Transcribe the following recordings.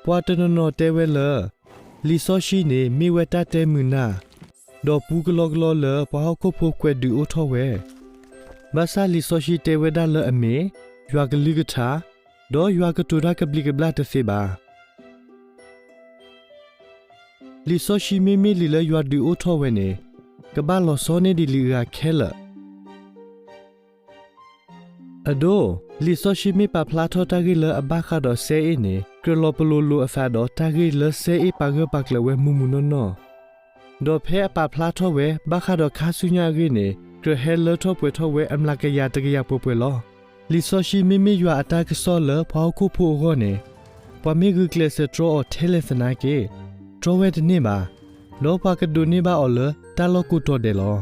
ပှၤတနီၤနီၤတဲဝဲလၢ လံာ်စီဆှံန့ၣ် မ့ၢ်ဝဲတၢ်တဲမုာ်နၢ်, ဒီးပူကလီကလီလၢပှၤဟီၣ်ခိၣ်ဖိကွဲးဒုးအိၣ်ထီၣ်ဝဲ, ဘၣ်ဆၣ်လံာ်စီဆှံတဲဝဲဒၣ်လၢအမ့ၢ် ယွၤကလုၢ်ကထါ, ဒီးယွၤကတိၤတၢ်ကဘျံးကဘျၣ်တသ့ဘၣ်. လံာ်စီဆှံမ့မ့ၢ်လံာ်လၢယွၤဒုးအိၣ်ထီၣ်ဝဲန့ၣ်, ကဘၣ်လီၤဆီန့ၢ်ဒံးလံာ်အဂၤခဲလၢာ်. အဒိ, လံာ်စီဆှံမ့ၢ်ပာ်ဖျါထီၣ်တၢ်ဂ့ၢ်လၢအဘၣ်ဃးဒီးစဲအ့ၣ်န့ၣ် ကြၢးလီၤပလိာ်လိာ်အသးဒီးတၢ်ဂ့ၢ်လၢစဲအ့ၣ်ပာ်ဂၢၢ်ပာ်ကျၢၤဝဲမုၢ်မုၢ်နီၢ်နီၢ်, ဒီးဖဲအပာ်ဖျါထီၣ်ဝဲဘၣ်ဃးဒီးခါဆူညါအဂ့ၢ်န့ၣ် ကြၢးဟဲလၢထီၣ်ပှဲၤထီၣ်ဝဲအမျးကယၤတကယၤပှဲၤပှဲၤလီၤ. လံာ်စီဆှံမ့မ့ၢ်ယွၤအတၢ်ကစီၣ်လၢပှၤဟီၣ်ခိၣ်ဖိအဂီၢ်န့ၣ်, ပှၤမ့ၢ်ဂုာ်ကျဲးစၢးတြီအီၤထဲလဲၣ်သနာ်က့, တြီဝဲတန့ၢ်ဘၣ်, ဒီးပှၤကဒိးန့ၢ်ဘၣ်အီၤလၢတၢ်လီၢ်ကိးတီၤဒဲးလီၤ.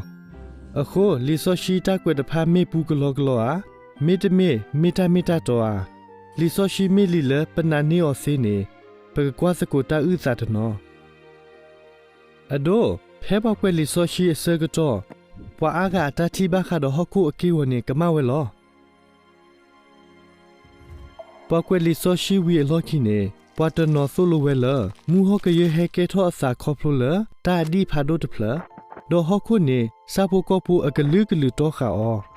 အဃိ, လံာ်စီဆှံတၢ်ကွဲးတဖၣ်မ့ၢ်ပူကလီကလီဧါ, မ့တမ့ၢ်မ့ၢ်တၢ်မ့ၢ်တၢ်တီဧါ, လံာ်စီဆှံမ့ၢ်လံာ်လၢပနာ်န့ၢ်အီၤသ့န့ၣ်, ပကကွၢ်သကိးတၢ်အုၣ်သးတနီၤ. အဒိ, ဖဲပှၤကွဲးလံာ်စီဆှံအဆၢကတီၢ်, ပှၤအါဂၤအတၢ်ထံၣ်ဘၣ်ဃးဒီးဟီၣ်ခိၣ်အက့ၢ်အဂီၤန့ၣ်ကမၣ်ဝဲလီၤ. ပှၤကွဲးလံာ်စီဆှံဝံၤအလီၢ်ခံန့ၣ်, ပှၤတနီၤသိၣ်လိဝဲလၢ မူဟီၣ်ကယၢၢ်ဟဲကဲထီၣ်အသးခီဖျိလၢတၢ်အဒံၣ်ဖးဒိၣ်တဖျၢၣ်, ဒီးဟီၣ်ခိၣ်န့ၣ် ဆၣ်ဖိကီၢ်ဖိအကလုာ်ကလုာ်တီဃာ်အီၤ.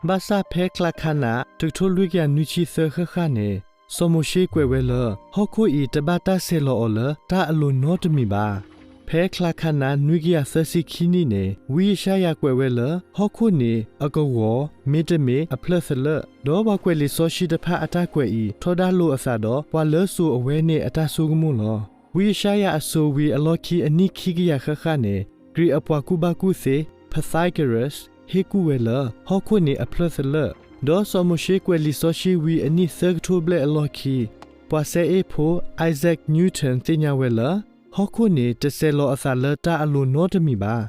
ဘၣ်ဆၣ်ဖဲချါခါနး တကထိလွံၢ်ကယၤနွံဆံသၢဃၣ်ဃၣ်န့ၣ်, စီၤမိၤၡ့ကွဲးဝဲလၢ ဟီၣ်ခိၣ်အံၤတဘၣ်တၢ်ဆဲးလီၤအီၤလၢတၢ်အလိၤနီတမံၤဘၣ်. ဖဲချါခါနးနွံကယၤသၢဆံခံနံၣ်န့ၣ်, ဝံယၡါယၤကွဲးဝဲလၢ ဟီၣ်ခိၣ်န့ၣ်အကဝီၤ, မ့တမ့ၢ်အဖျၢၣ်သလၢၣ်, ဒီးပှၤကွဲးလံာ်စီဆှံတဖၣ်အတၢ်ကွဲးအံၤ ထီဒါလိာ်အသးဒီးပှၤလၢစိာ်အဝဲန့ၣ်အတၢ်ဆိကမိၣ်လီၤ. ဝံယၡါယၤအစိာ်ဝံၤအလီၢ်ခံအနံၣ်ခံကယၤဃၣ်ဃၣ်န့ၣ်, ကရံးအပှၤကူၣ်ဘၣ်ကူၣ်သ့ Pythagoras ဟ့ၣ်ကူၣ်ဝဲလၢ ဟီၣ်ခိၣ်န့ၣ်အဖျၢၣ်သလၢၣ်, ဒီးစီၤမိၤၡ့ကွဲးလံာ်စီဆှံဝံၤအနံၣ်သၢကထိဘျဲၣ်အလီၢ်ခံ, ပှၤစဲအ့ၣ်ဖိ Isaac Newton သ့ၣ်ညါဝဲလၢ ဟီၣ်ခိၣ်န့ၣ်တဆဲးလီၤအသးလၢတၢ်အလိၤနီတမံၤဘၣ်.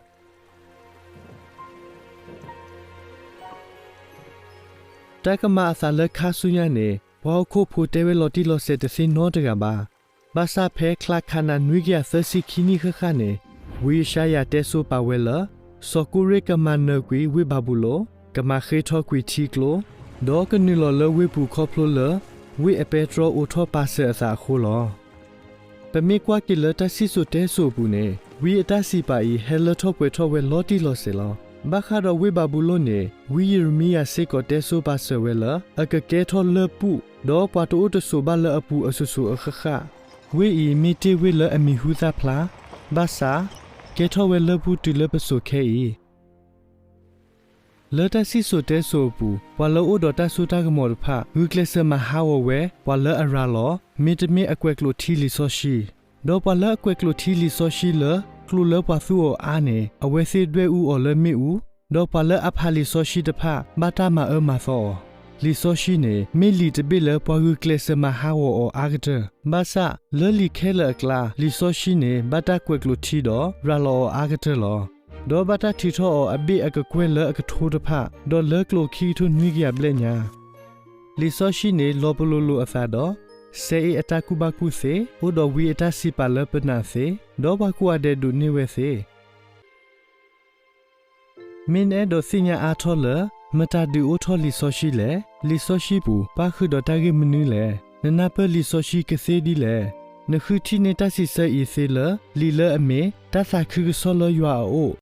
တၢ်ကမၤအသးလၢခါဆူညါန့ၣ် ပှၤဟီၣ်ခိၣ်ဖိတဲဝဲလီၤတံၢ်လီၤဆဲးတသ့နီတဂၤဘၣ်. ဘၣ်ဆၣ်ဖဲချါခါနးနွံကယၤသၢဆံခံနံၣ်ဃၣ်ဃၣ်န့ၣ်, ဝံယၡါယၤတဲဆိပာ်ဝဲလၢ စီၤကူရ့ၣ်ကမၤနၢၤကွံာ်ဝ့ၢ်ဘၤဘူၤလိၣ်, ကမၤဃ့ထီၣ်ကွံာ်ထံကျိ, ဒီးကနုာ်လီၤလၢဝ့ၢ်ပူၤခီဖျိလၢ ဝ့ၢ်အပဲတြီအိးထီၣ်ပာ်စၢၤအသးအဃိလီၤ. ပမ့ၢ်ကွၢ်က့ၤလၢတၢ်စံၣ်စိၤတဲစိၤအပူၤန့ၣ်, ဝံအတၢ်စံးပာ်အံၤဟဲလၢထီၣ်ပှဲၤထီၣ်ဝဲလီၤတံၢ်လီၤဆဲးလီၤ. ဘၣ်ဃးဒီးဝ့ၢ်ဘၤဘူၤလိၣ်န့ၣ်, ဝံယံးရမံယၤစ့ၢ်ကီးတဲဆိပာ်စၢၤဝဲလၢ အကကဲထီၣ်လၢၢ်ပူၣ်, ဒီးပှၤတအိၣ်တဆိးဘၣ်လၢအပူၤအစိၤစိၤအဃၣ်ဃၣ်. ဝ့ၢ်အံၤမ့ၢ်တ့ၢ်ဝ့ၢ်လၢအမံၤဟူသၣ်ဖျါ, ဘၣ်ဆၣ်, ကဲထီၣ်ဝဲလၢၢ်ပူၣ်တုၤလၢပစိၤခဲအံၤ. လၢတၢ်စံၣ်စိၤတဲစိၤအပူၤ, ပှၤလၢအအိၣ်ဒီးတၢ်စိတၢ်ကမီၤတဖၣ် ဂုာ်ကျဲးစၢးမၤဟးဂီၤဝဲ ပှၤလၢအရၤလီၤ မ့တမ့ၢ်အကွဲးကျိးထံလံာ်စီဆှံ, ဒီးပှၤလၢအကွဲးကျိးထံလံာ်စီဆှံလၢ ကျိးလၢပှၤသူအီၤအါန့ၣ် အဝဲသ့ၣ်ဒွဲၣ်အူအီၤလၢမ့ၣ်အူ, ဒီးပှၤလၢအဖးလံာ်စီဆှံတဖၣ် ဘၣ်တၢ်မၤအၢမၤသီအီၤ. လံာ်စီဆှံန့ၣ် မ့ၢ်လံာ်တဘ့ၣ်လၢပှၤဂုာ်ကျဲးစၢးမၤဟးဂီၤအီၤအါကတၢၢ်, ဘၣ်ဆၣ်, လၢလံာ်ခဲလၢာ်အကျါ လံာ်စီဆှံန့ၣ် ဘၣ်တၢ်ကွဲးကျိးထံဒီး ရၤလီၤအီၤအါကတၢၢ်လီၤ. ဒီးဘၣ်တၢ်ထုးထီၣ်အီၤအဘ့ၣ်အကကွဲၢ်လၢအကထိတဖၣ်, ဒီးလၢကျိာ်ခံကထိနွံကယၤဘျဲၣ်ညါ. လံာ်စီဆှံန့ၣ် လီၤပလိာ်လိာ်အသးဒီး စဲအ့ၣ်အတၢ်ကူၣ်ဘၣ်ကူၣ်သ့, အိၣ်ဒီးဝံအတၢ်စံးပာ်လၢပနၢ်သ့, ဒီးပှၤကိးဂၤဒဲးဒိးန့ၢ်ဝဲသ့. မ့ၢ်နအဲၣ်ဒိးသ့ၣ်ညါအါထီၣ်လၢ မတၤဒုးအိၣ်ထီၣ်လံာ်စီဆှံလဲၣ်, လံာ်စီဆှံပူၤ ပၣ်ဃုာ်ဒီးတၢ်ဂ့ၢ်မနုၤလဲၣ်, နနၢ်ပၢၢ်လံာ်စီဆှံကသ့ဒ်လဲၣ်, နဃုထံၣ်န့ၢ်တၢ်စံးဆၢအံၤသ့လၢ လံာ်လၢအမ့ၢ် တၢ်သးခုကစီၣ်လၢယွၤအအိၣ်,